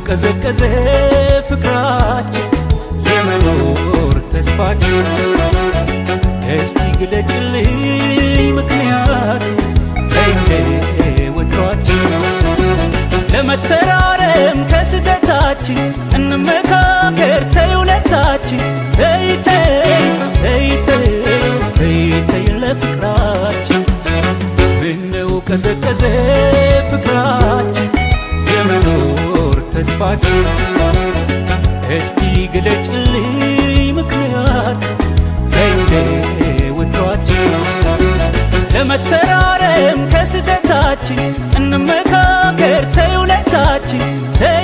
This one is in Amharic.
ቀዘቀዘ ፍቅራችን የመኖር ተስፋችን? እስኪ ግለጭልኝ ምክንያቱ፣ ተይ እንደ ወትሯችን። ለመተራረም ከስህተታችን እንመካከር፣ ተይ ሁለታችን። ተይ ተይ፣ ተይ ተይ፣ ተይ ተይ ለፍቅራችን። ምነው ቀዘቀዘ ፍቅራችን የመኖር ተስፋችን? እስኪ ግለጭልኝ ምክንያት፣ ተይ እንደ ወትሯችን። ለመተራረም ከስህተታችን እንመካከር፣ ተይ ሁለታችን፣ ተይ።